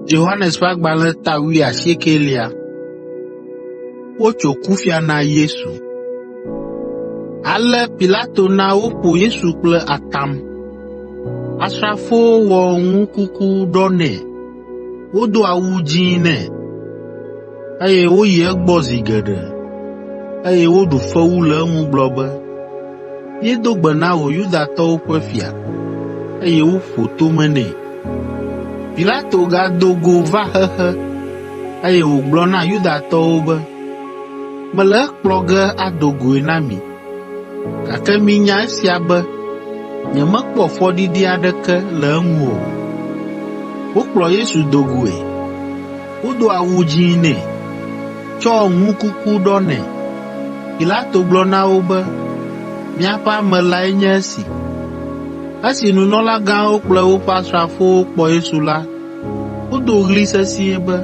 Yohanes ƒe agbalẽ ta wuiasiekelia. Wotso kufia na Yesu. Ale Pilato na woƒo Yesu kple atam. Asrafowo wɔ ŋukuku ɖɔ nɛ, wodo awu dzĩ nɛ, eye woyi egbɔ zi geɖe, eye woɖu fewu le eŋu gblɔ be, “Míedo gbe na wò Yudatɔwo ƒe fia,” eye woƒo tome nɛ. Pilato gado go va xexe, eye wògblɔ na Yudatɔwo be, “Mele ekplɔ ge ado goe na mi, gake minya esia be nyemekpɔ fɔɖiɖi aɖeke le eŋu o.” Wokplɔ Yesu do goe. Wodo awu dzĩ nɛ, tsɔ ŋukuku ɖɔ nɛ. Pilato gblɔ na wo be, “Miaƒe ame lae nye esi.” Esi nunɔlagãwo kple woƒe asrafowo kpɔ Yesu la, wodo ɣli sesĩe be,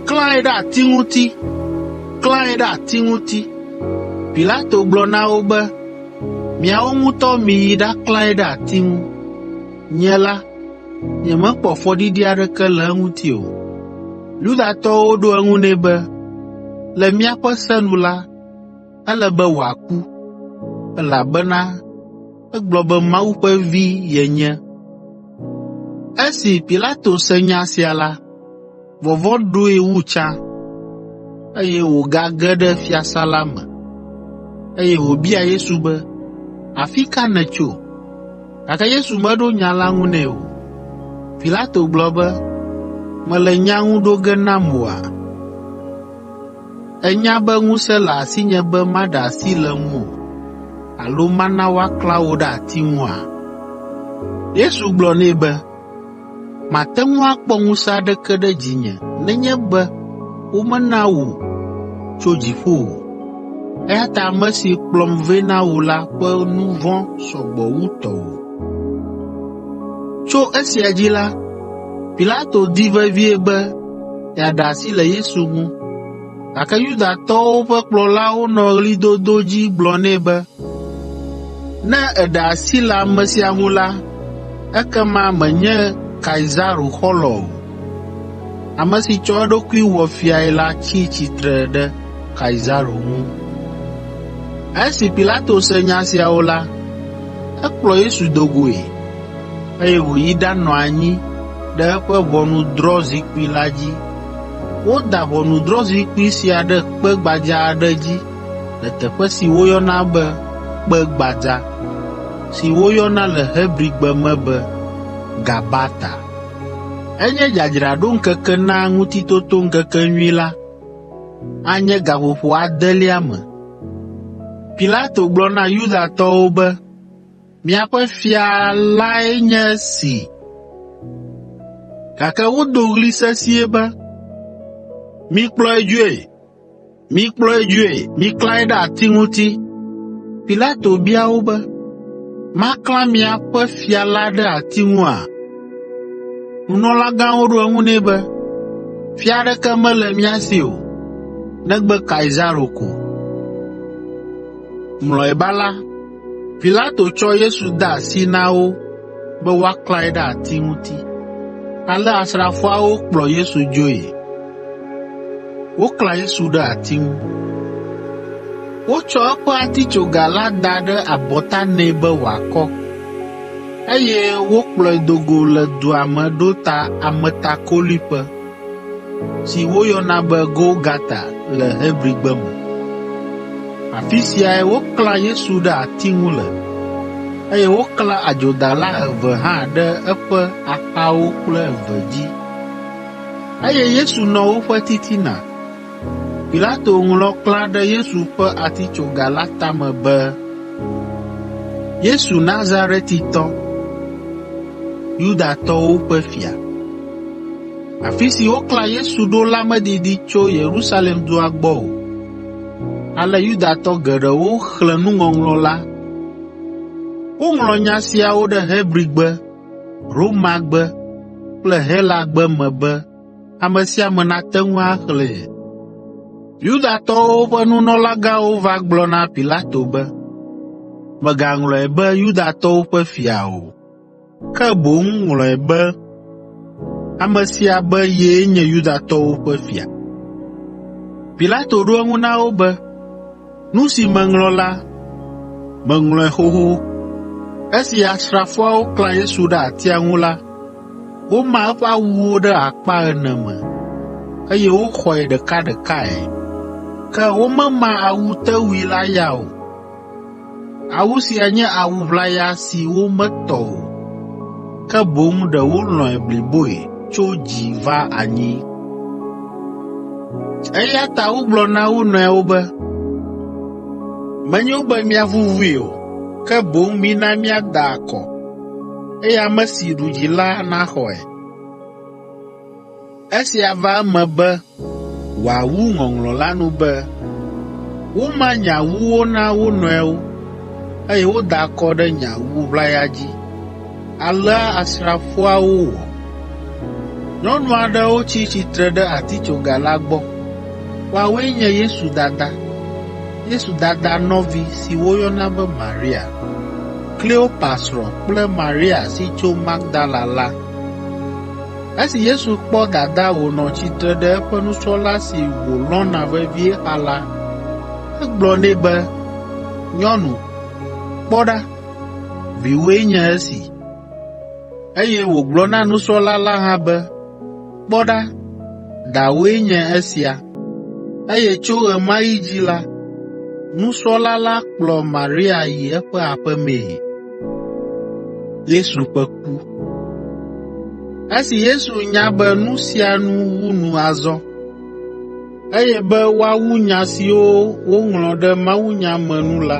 “Klãe ɖe ati ŋuti! Klãe ɖe ati ŋuti!” Pilato gblɔ na wo be, “Miawo ŋutɔ miyi ɖaklãe ɖe ati ŋu. Nye la, nyemekpɔ fɔɖiɖi aɖeke le eŋuti o.” Yudatɔwo ɖo eŋu nɛ be, “Le míaƒe se nu la, ele be wòaku, elabena egblɔ be Mawu ƒe Vi yenye.” Esi Pilato se nya sia la, vɔvɔ̃ ɖoe wu tsã, eye wògage ɖe fiasã la me, eye wòbia Yesu be, “Afi ka nètso?” Gake Yesu meɖo nya la ŋu nɛ o. Pilato gblɔ be, “Mèle nya ŋu ɖo ge nam oa? Ènya be ŋusẽ le asinye be maɖe asi le ŋuwò alo mana woaklã wò ɖe ati ŋua?” Yesu gblɔ nɛ be, “Màte ŋu akpɔ ŋusẽ aɖeke ɖe dzinye nenye be womena wò tso dziƒo o, eya ta ame si kplɔm vɛ na wò la ƒe nu vɔ̃ sɔ gbɔ wu tɔwò.” Tso esia dzi la, Pilato di vevie be yeaɖe asi le Yesu ŋu, gake Yudatɔwo ƒe kplɔlawo nɔ ɣlidodo dzi gblɔ nɛ be, “Ne èɖe asi le ame sia ŋu la, ekema mènye Kaisaro xɔlɔ̃ o. Ame si tsɔ eɖokui wɔ fiae la tsi tsitre ɖe Kaisaro ŋu.” Esi Pilato se nya siawo la, ekplɔ Yesu do goe, eye wòyi ɖanɔ anyi ɖe eƒe ʋɔnudrɔ̃zikpui la dzi. Woda ʋɔnudrɔ̃zikpui sia ɖe kpe gbadza aɖe dzi le teƒe si woyɔna be Kpe Gbadza, si woyɔna le Hebrigbe me be Gabata. Enye dzadzraɖoŋkeke na Ŋutitotoŋkekenyui la. Anye gaƒoƒo adelia me. Pilato gblɔ na Yudatɔwo be, “Miaƒe fia lae nye esi!” Gake wodo ɣli sesĩe be, “Mikplɔe dzoe! Mikplɔe dzoe! Miklãe ɖe ati ŋuti!” Pilato bia wo be, “Maklã miaƒe fia la ɖe ati ŋua?” Nunɔlagãwo ɖo eŋu nɛ be, “Fia aɖeke mele mía si o, negbe Kaisaro ko.” Mlɔeba la, Pilato tsɔ Yesu de asi na wo be woaklãe ɖe ati ŋuti. Ale asrafoawo kplɔ Yesu dzoe. Woklã Yesu ɖe ati ŋu. Wotsɔ eƒe atitsoga la da ɖe abɔta nɛ be wòakɔ, eye wokplɔe do go le dua me ɖo ta ametakoliƒe, si woyɔna be Golgata le Hebrigbe me. Afi siae woklã Yesu ɖe ati ŋu le, eye woklã adzodala eve hã ɖe eƒe axawo kple eve dzi, eye Yesu nɔ woƒe titina. Pilato ŋlɔ klã ɖe Yesu ƒe atitsoga la tame be, “Yesu Nazaretitɔ, Yudatɔwo ƒe fia.” Afi si woklã Yesu ɖo la medidi tso Yerusalem dua gbɔ o. Ale Yudatɔ geɖewo xlẽ nuŋɔŋlɔ la. Woŋlɔ nya siawo ɖe Hebrigbe, Romagbe kple Helagbe me be ame sia ame nate ŋu axlẽe. Yudatɔwo ƒe nunɔlagãwo va gblɔ na Pilato be, “Mègaŋlɔe be Yudatɔwo ƒe fia o, ke boŋ ŋlɔe be, Ame sia be yee nye Yudatɔwo ƒe fia.” Pilato ɖo eŋu na wo be, “Nu si meŋlɔ la, meŋlɔe xoxo.” Esi asrafoawo klã Yesu ɖe atia ŋu la, woma eƒe awuwo ɖe akpa ene me, eye woxɔe ɖekaɖekae. Ke womema awutewui la ya o. Awu sia nye awu ʋlaya si wometɔ o, ke boŋ ɖe wolɔ̃e bliboe tso dzi va anyi. Eya ta wogblɔ na wo nɔewo be, “Menyo be míavuvui o, ke boŋ mina míada akɔ, eye ame si ɖu dzi la naxɔe.” Esia va eme be wòawu ŋɔŋlɔ la nu be, “Woma nye awuwo na wo nɔewo, eye woda akɔ ɖe nye awu ʋlaya dzi.” Alea asrafoawo wɔ. Nyɔnu aɖewo tsi tsitre ɖe atitsoga la gbɔ. Woawoe nye Yesu dada, Yesu dada nɔvi si woyɔna be Maria, Kleopa srɔ̃ kple Maria si tso Magdala la. Esi Yesu kpɔ dadaa wònɔ tsitre ɖe eƒe nusrɔ̃la si wòlɔ̃na vevie xa la, egblɔ nɛ be, “Nyɔnu, kpɔ ɖa, viwòe nye esi.” Eye wògblɔ na nusrɔ̃la la hã be, “Kpɔ ɖa, dawòe nye esia.” Eye tso ɣe ma ɣi dzi la, nusrɔ̃la la kplɔ Maria yi eƒe aƒe mee. Esi Yesu nya be nu sia nu wu nu azɔ, eye be woawu nya siwo woŋlɔ ɖe mawunya me nu la,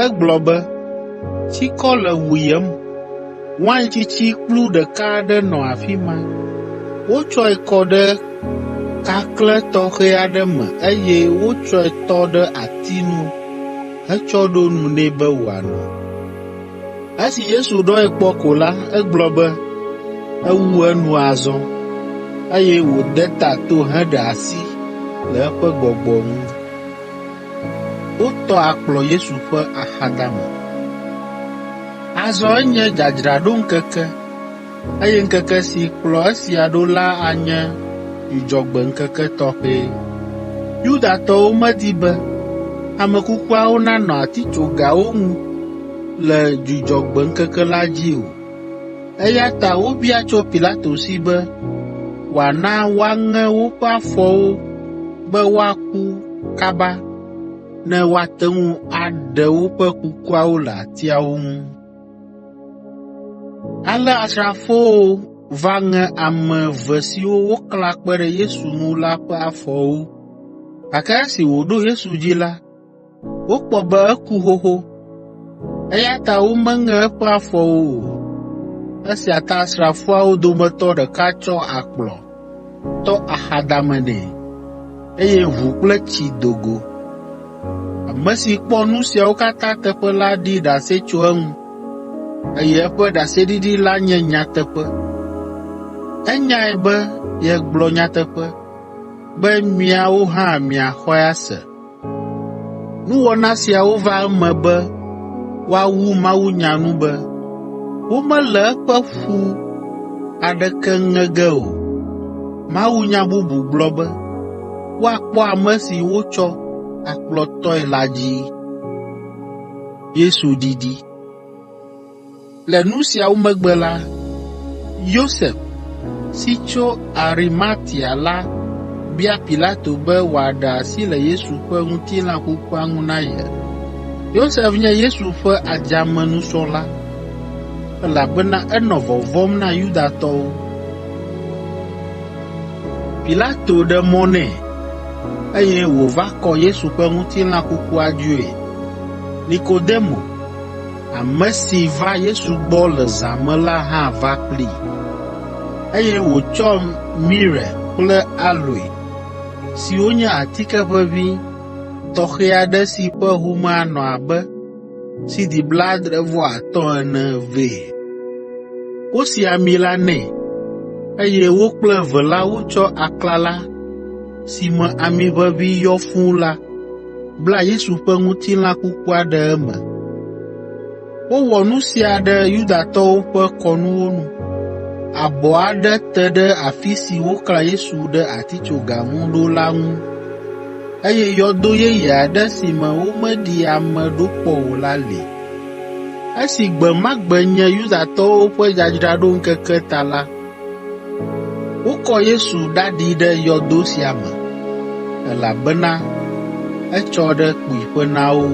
egblɔ be, “Tsikɔ le wuyem.” Wain tsitsi kplu ɖeka aɖe nɔ afi ma. Wotsɔe kɔ ɖe kakle tɔxɛ aɖe me eye wotsɔe tɔ ɖe ati nu hetsɔ ɖo nu nɛ be wòano. Esi Yesu ɖɔe kpɔ ko la, egblɔ be, “Ewu enu azɔ,” eye wòde ta to heɖe asi le eƒe gbɔgbɔ ŋu. Wotɔ akplɔ Yesu ƒe axadame. Azɔ enye dzadzraɖoŋkeke, eye ŋkeke si kplɔ esia ɖo la anye Dzudzɔgbe ŋkeke tɔxɛ. Yudatɔwo medi be ame kukuawo nanɔ atitsogawo ŋu le Dzudzɔgbe ŋkeke la dzi o, eya ta wobia tso Pilato si be wòana woaŋe woƒe afɔwo be woaku kaba ne woate ŋu aɖe woƒe kukuawo le atiawo ŋu. Ale asrafowo va ŋe ame eve siwo woklã kpe ɖe Yesu ŋu la ƒe afɔwo, gake esi wòɖo Yesu dzi la, wokpɔ be eku xoxo, eya ta womeŋe eƒe afɔwo o. Esia ta asrafoawo dometɔ ɖeka tsɔ akplɔ tɔ axadame nɛ, eye ʋu kple tsi do go. Ame si kpɔ nu siawo katã teƒe la ɖi ɖase tso eŋu, eye eƒe ɖaseɖiɖi la nye nyateƒe. Enyae be yegblɔ nyateƒe, be miawo hã miaxɔe ase. Nuwɔna siawo va eme be woawu mawunya nu be, “Womele eƒe ƒu aɖeke ŋe ge o.” Mawunya bubu gblɔ be, “Woakpɔ ame si wotsɔ akplɔ tɔe la dzi.” Le nu siawo megbe la, Yosef, si tso Arimatia la bia Pilato be wòaɖe asi le Yesu ƒe ŋutilã kukua ŋu na ye. Yosef nye Yesu ƒe adzamenusrɔ̃la, elabena enɔ vɔvɔ̃m na Yudatɔwo. Pilato ɖe mɔ nɛ, eye wòva kɔ Yesu ƒe ŋutilã kukua dzoe. Nikodemo, ame si va Yesu gbɔ le zã me la hã va kplii, eye wòtsɔ mire kple aloe, siwo nye atike ʋeʋĩ tɔxɛ aɖe si ƒe home anɔ abe sidi blaadre-vɔ-atɔ̃ ene vɛ. Wosi ami la nɛ, eye wo kple eve la wotsɔ aklala si me ami ʋeʋĩ yɔ fũu la bla Yesu ƒe ŋutilã kukua ɖe eme. Wowɔ nu sia ɖe Yudatɔwo ƒe kɔnuwo nu. Abɔ aɖe te ɖe afi si woklã Yesu ɖe atitsoga ŋu ɖo la ŋu, eye yɔdo yeye aɖe si me womeɖi ame ɖo kpɔ o la li. Esi gbe ma gbe nye Yudatɔwo ƒe dzadzraɖoŋkeke ta la, wokɔ Yesu ɖaɖi ɖe yɔdo sia me, elabena etsɔ ɖe kpuiƒe na wo.